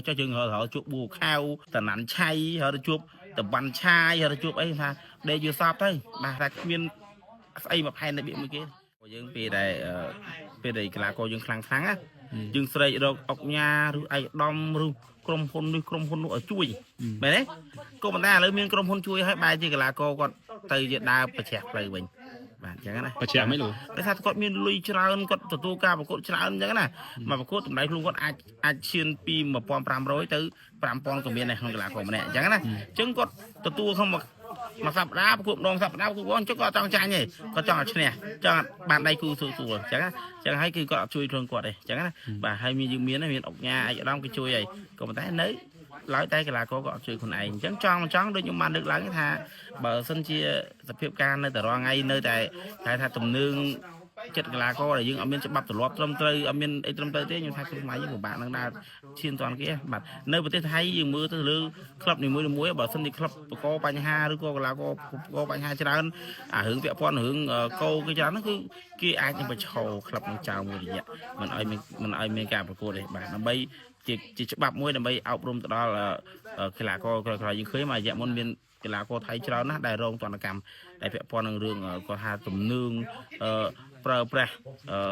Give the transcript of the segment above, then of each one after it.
ចុះយើងរកជួបប៊ូខៅតណាន់ឆៃរកជួបតវ៉ាន់ឆាយរកជួបអីថាដេកយល់សពទៅបាទតែគ្មានស្អីមកផែនរបៀបមួយគេយើងពេលដែលពេលដែលកីឡាករយើងខ្លាំងខ្លាំងណាយើងស្រែករកអុកញ៉ាឬឯកឧត្តមឬក្រុមហ៊ុននេះក្រុមហ៊ុននោះឲ្យជួយមែនទេក៏ប៉ុន្តែឥឡូវមានក្រុមហ៊ុនជួយឲ្យបែរជាកីឡាករគាត់ទៅជាដើរប្រជ្រះផ្លូវវិញបាទអញ្ចឹងណា បច្ចាមិនលោក ដោយសារគាត់មានលុយច្រើនគាត់ទទួលការប្រកួតច្រើនអញ្ចឹងណាមកប្រកួតតម្លៃខ្លួនគាត់អាចអាចឈានពី1500ទៅ5000ក៏មានដែរក្នុងកីឡាករម្នាក់អញ្ចឹងណាអញ្ចឹងគាត់ទទួលក្នុងមួយមួយសប្តាហ៍ប្រកួតម្ដងសប្តាហ៍ប្រកួតម្ដងអញ្ចឹងគាត់អត់ចង់ចាញ់ទេគាត់ចង់ឲ្យឈ្នះចង់បានដៃគូស្រួលស្រួលអញ្ចឹងណាអញ្ចឹងហើយគឺគាត់អត់ជួយខ្លួនគាត់ទេអញ្ចឹងណាបាទហើយមានយើងមានមានអុកញ៉ាឯកឧត្តមគេជួយហើយក៏ប៉ុន្តែនៅឡើយតែកីឡាករក៏អត់ជួយខ្លួនឯងអញ្ចឹងចង់មិនចង់ដូចខ្ញុំបានលើកឡើងថាបើសិនជាសភាពការនៅតែរាល់ថ្ងៃនៅតែគេថាទំនើង ចិត្តកីឡាករដែលយើងអត់មានច្បាប់ទម្លាប់ត្រឹមត្រូវអត់មានអីត្រឹមត្រូវទេខ្ញុំថាគឺខ្មែរយើងពិបាកនឹងដើរឈានតាន់គេបាទនៅប្រទេសថៃយើងមើលទៅលើក្លឹបនីមួយៗបើសិនជាក្លឹបបកបញ្ហាឬក៏កីឡាករបកបញ្ហាច្រើនអារឿងពាក់ព័ន្ធរឿងកោគេច្រើនហ្នឹងគឺគេអាចនឹងបញ្ឈរក្លឹបនឹងចោលមួយរយៈមិនឲ្យមានមិនឲ្យមានការប្រកួតទេបាទដើម្បីជាជាច្បាប់មួយដើម្បីអប់រំទៅដល់កីឡាករក្រោយៗយើងឃើញមករយៈមុនមានកីឡាករថៃច្រើនណាស់ដែលរងទណ្ឌកម្មដែលពាក់ព័ន្ធនឹងរឿងគាត់ថាទំនើងអឺ ប្រើប្រាស់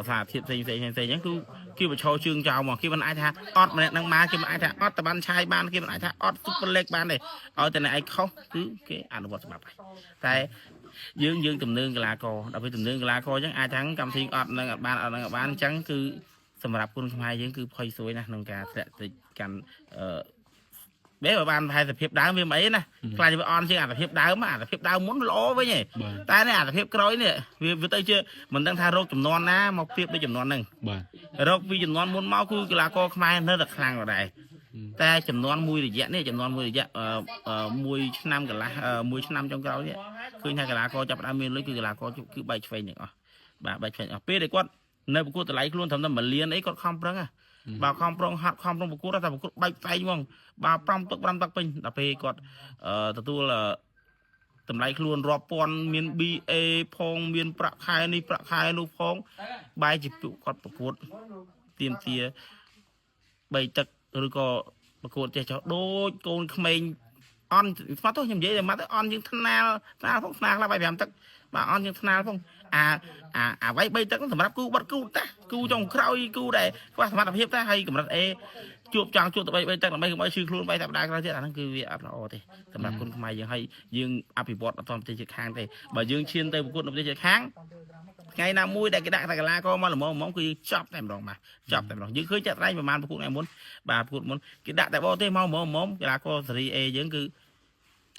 សារធាតុផ្សេងផ្សេងផ្សេងផ្សេងអញ្ចឹងគឺគេបញ្ឈរជើងចោលមកគេមិនអាចថាអត់ម្នាក់នឹងមកគេមិនអាចថាអត់តបានឆាយបានគេមិនអាចថាអត់ super leg បានទេឲ្យតែអ្នកឯងខុសគឺគេអនុវត្តច្បាប់ហើយតែយើងយើងទំនើងកីឡាករដល់ពេលទំនើងកីឡាករអញ្ចឹងអាចថាកម្មវិធីអត់នឹងអត់បានអត់នឹងអត់បានអញ្ចឹងគឺសម្រាប់គុណខ្មែរយើងគឺផុយសួយណាស់ក្នុងការធ្លាក់តិចកាន់អឺបែបបានប្រហែលសភាពដើមវាមិនអីណាខ្លាចវាអន់ជាងអាសភាពដើមអាសភាពដើមមុនល្អវិញឯង បាទ តែនេះអាសភាពក្រោយនេះវាវាទៅជាមិនដឹងថារោគចំនួនណាមកប្រៀបដូចចំនួនហ្នឹង បាទ រោគពីចំនួនមុនមកគឺកីឡាករខ្មែរនៅតែខ្លាំងដដែលតែចំនួនមួយរយៈនេះចំនួនមួយរយៈអឺមួយឆ្នាំកន្លះមួយឆ្នាំចុងក្រោយនេះឃើញថាកីឡាករចាប់ផ្ដើមមានលុយគឺកីឡាករគឺបែកឆ្វេងទាំងអស់បាទបែកឆ្វេងអស់ពេលដែលគាត់នៅប្រកួតតម្លៃខ្លួនត្រឹមតែ1លានអីគាត់ខំប្រឹងហ่ะបើខំប្រឹងហាត់ខំប្រឹងប្រកួតតែប្រកួតបែកផ្ែកហ្មងបើ5ទឹក5ទឹកពេញដល់ពេលគាត់ទទួលតម្លៃខ្លួនរាប់ពាន់មាន BA ផងមានប្រាក់ខែនេះប្រាក់ខែនោះផងបែរជាពួកគាត់ប្រកួតទៀមទា3ទឹកឬក៏ប្រកួតចេះចោះដូចកូនក្មេងអន់ស្មាត់ទៅខ្ញុំនិយាយតែម៉ាត់ទៅអន់ជាងថ្នាលថ្នាលផងថ្នាលខ្លះបាយ5ទឹកបាទអន់ជាងថ្នាលផងអាអាអាវៃ3ទឹកសម្រាប់គូបាត់គូតាគូចុងក្រោយគូដែលខ្វះសមត្ថភាពតាហើយកម្រិត A ជួបចង់ជួបទៅ3ទឹកដើម្បីកុំឲ្យឈឺខ្លួន3សប្តាហ៍ក្រោយទៀតអាហ្នឹងគឺវាអត់ល្អទេសម្រាប់គុណខ្មែរយើងហើយយើងអភិវឌ្ឍអត់ទាន់ប្រទេសជិតខាងទេបើយើងឈានទៅប្រកួតនៅប្រទេសជិតខាងថ្ងៃណាមួយដែលគេដាក់តែកីឡាករមកល្មមល្មមគឺយើងចប់តែម្ដងបាទចប់តែម្ដងយើងឃើញចាក់ត្រែងប្រហែលប្រកួតថ្ងៃមុនបាទប្រកួតមុនគេដាក់តែបរទេសមកល្មមល្មមកីឡាករសេរី A យើងគឺ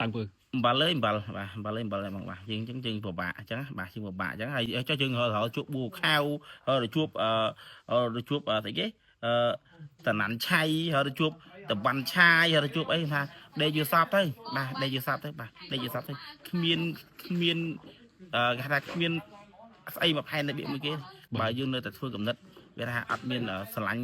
តាំងពើ អំបិលអើយអំបិលបាទអំបិលអើយអំបិលហ្មងបាទយើងអញ្ចឹងយើងពិបាកអញ្ចឹងបាទយើងពិបាកអញ្ចឹងហើយចុះយើងរកជួបប៊ូខៅរកជួបអឺរកជួបស្អីគេអឺតណាន់ឆៃរកជួបតវ៉ាន់ឆាយរកជួបអីថាដេកយល់សពទៅបាទដេកយល់សពទៅបាទដេកយល់សពទៅគ្មានគ្មានអឺគេថាគ្មានស្អីមកផែនរបៀបមួយគេបើយើងនៅតែធ្វើកំណត់វាថាអត់មានស្រឡាញ់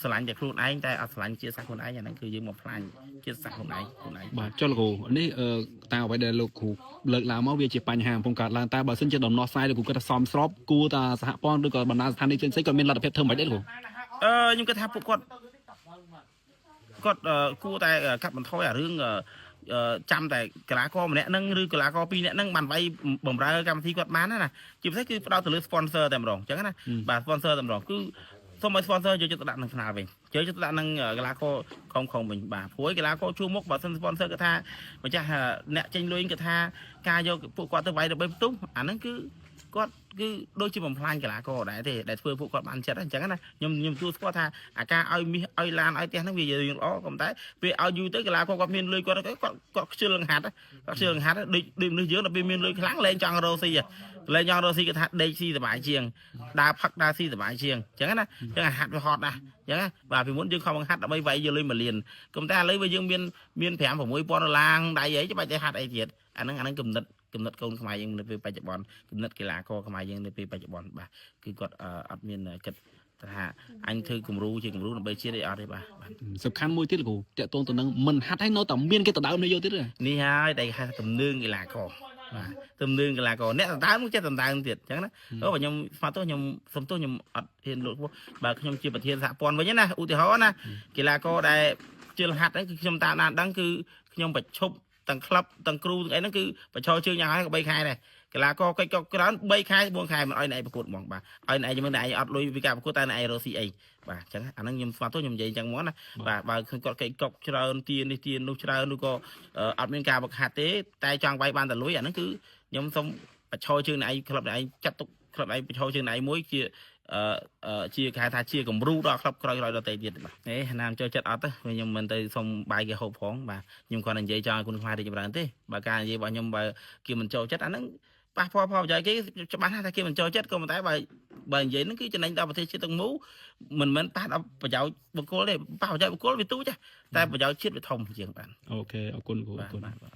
ស្រឡាញ់តែខ្លួនឯងតែអត់ស្រឡាញ់ជាតិសាសន៍ខ្លួនឯងអាហ្នឹងគឺយើងមកផ្លាញជាតិសាសន៍ខ្លួនឯងខ្លួនឯង បាទចុះលោកគ្រូនេះអឺតាមអ្វីដែលលោកគ្រូលើកឡើងមកវាជាបញ្ហាកំពុងកើតឡើងតែបើសិនជាដំណោះស្រាយលោកគ្រូគាត់ថាសមស្របគួរតាសហព័ន្ធឬក៏បណ្ដាស្ថានីយ៍ផ្សេងៗគាត់មានលទ្ធភាពធ្វើមិនដែរលោកគ្រូ អឺខ្ញុំគិតថាពួកគាត់គាត់គួរតែកាត់បន្ថយអារឿងចាំតែកីឡាករម្នាក់ហ្នឹងឬកីឡាករពីរនាក់ហ្នឹងបានវាយបំរើកម្មវិធីគាត់បានណាជាពិសេសគឺផ្ដោតទៅលើ sponsor តែម្ដងអញ្ចឹងណាបាទ sponsor តែម្ដងគឺសូមឲ្យ sponsor យកចិត្តទុកដាក់នឹងថ្នាលវិញយកចិត្តទុកដាក់នឹងកីឡាករខំខំវិញបាទព្រោះកីឡាករជួមុខបើសិន sponsor គាត់ថាម្ចាស់អ្នកចេញលុយគាត់ថាការយកពួកគាត់ទៅវាយដើម្បីផ្ទុះអាហ្នឹងគឺគាត់គឺដូចជាបំផ្លាញកីឡាករដែរទេដែលធ្វើពួកគាត់បានចិត្តអញ្ចឹងណាខ្ញុំខ្ញុំទទួលស្គាល់ថាអាការឲ្យមាសឲ្យឡានឲ្យផ្ទះហ្នឹងវារឿងល្អក៏ប៉ុន្តែពេលឲ្យយូរទៅកីឡាករគាត់មានលុយគាត់គាត់គាត់ខ្ជិលលង្ហាត់គាត់ខ្ជិលលង្ហាត់ដូចដូចមនុស្សយើងដល់ពេលមានលុយខ្លាំងលែងចង់រកស៊ីលែងចង់រកស៊ីគាត់ថាដេកស៊ីសប្បាយជាងដើរផឹកដើរស៊ីសប្បាយជាងអញ្ចឹងណាអញ្ចឹងអាហាត់វាហត់ណាស់អញ្ចឹងណាបាទពីមុនយើងខំបង្ហាត់ដើម្បីវាយយកលុយ1លានក៏ប៉ុន្តែឥឡូវបើយើងមានមាន5 6000ដុល្លារដៃអីច្បាច់តែហាត់អីទៀតអាហ្នឹងអាហ្នឹងគំនិតគំនិតកូនខ្មែរយើងនៅពេលបច្ចុប្បន្នគំនិតកីឡាករខ្មែរយើងនៅពេលបច្ចុប្បន្នបាទគឺគាត់អត់មានគិតថាអញធ្វើគំរូជាគំរូដើម្បីជាតិអីអត់ទេបាទបាទ សំខាន់មួយទៀតលោកគ្រូតាក់ទងទៅនឹងមិនហាត់ឲ្យនៅតែមានគេទៅដើមនេះយកទៀតទេ នេះហើយដែលគេហៅថាទំនើងកីឡាករ បាទទំនឿងកីឡាករអ្នកដណ្ដើមចេះដណ្ដើមទៀតអញ្ចឹងណាអូបើខ្ញុំស្មាត់ទោះខ្ញុំសុំទោសខ្ញុំអត់ហ៊ានលោកបើខ្ញុំជាប្រធានសហព័ន្ធវិញណាឧទាហរណ៍ណាកីឡាករដែលជិលហាត់ហ្នឹងគឺខ្ញុំតាមដានដឹងគឺខ្ញុំប្រឈប់ទាំងក្លឹបទាំងគ្រូទាំងអីហ្នឹងគឺប្រឈរជើងយ៉ាងហើយក៏3ខែដែរកីឡាករកិច្ចក៏ច្រើន3ខែ4ខែមិនឲ្យអ្នកឯងប្រកួតហ្មងបាទឲ្យអ្នកឯងមិនអ្នកឯងអត់លុយពីការប្រកួតតែអ្នកឯងរកស៊ីអីបាទអញ្ចឹងអាហ្នឹងខ្ញុំស្មាត់ទោះខ្ញុំនិយាយអញ្ចឹងហ្មងណាបាទបើឃើញគាត់កិច្ចកុកច្រើនទៀននេះទៀននោះច្រើនឬក៏អត់មានការវឹកហាត់ទេតែចង់វាយបានតែលុយអាហ្នឹងគឺខ្ញុំសូមប្រឈរជើងអ្នកឯងក្លឹបអ្នកឯងចាត់ទុកក្លឹបឯងប្រឈរជើងអ្នកឯងមួយជាអឺជាគេហៅថាជាគំរូដល់ក្លឹបក្រោយៗដទៃទៀតបាទនេះណាមចូលចិត្តអត់ទេខ្ញុំមិនទៅសុំបាយគេហូបផងបាទខ្ញុំគ្រាន់តែនិយាយចង់ឲ្យគុណខ្មែររីកចម្រើនទេបើការនិយាយរបស់ខ្ញុំបើគេមិនចូលចិត្តអាហ្នឹងប៉ះពាល់ផលប្រយោជន៍គេច្បាស់ណាស់ថាគេមិនចូលចិត្តក៏ប៉ុន្តែបើបើនិយាយហ្នឹងគឺចំណេញដល់ប្រទេសជាតិទាំងមូលមិនមែនប៉ះដល់ប្រយោជន៍បុគ្គលទេប៉ះប្រយោជន៍បុគ្គលវាទូចតែប្រយោជន៍ជាតិវាធំជាងបាទ OK អរគុណគ្រូអរគុណ បាទបាទ។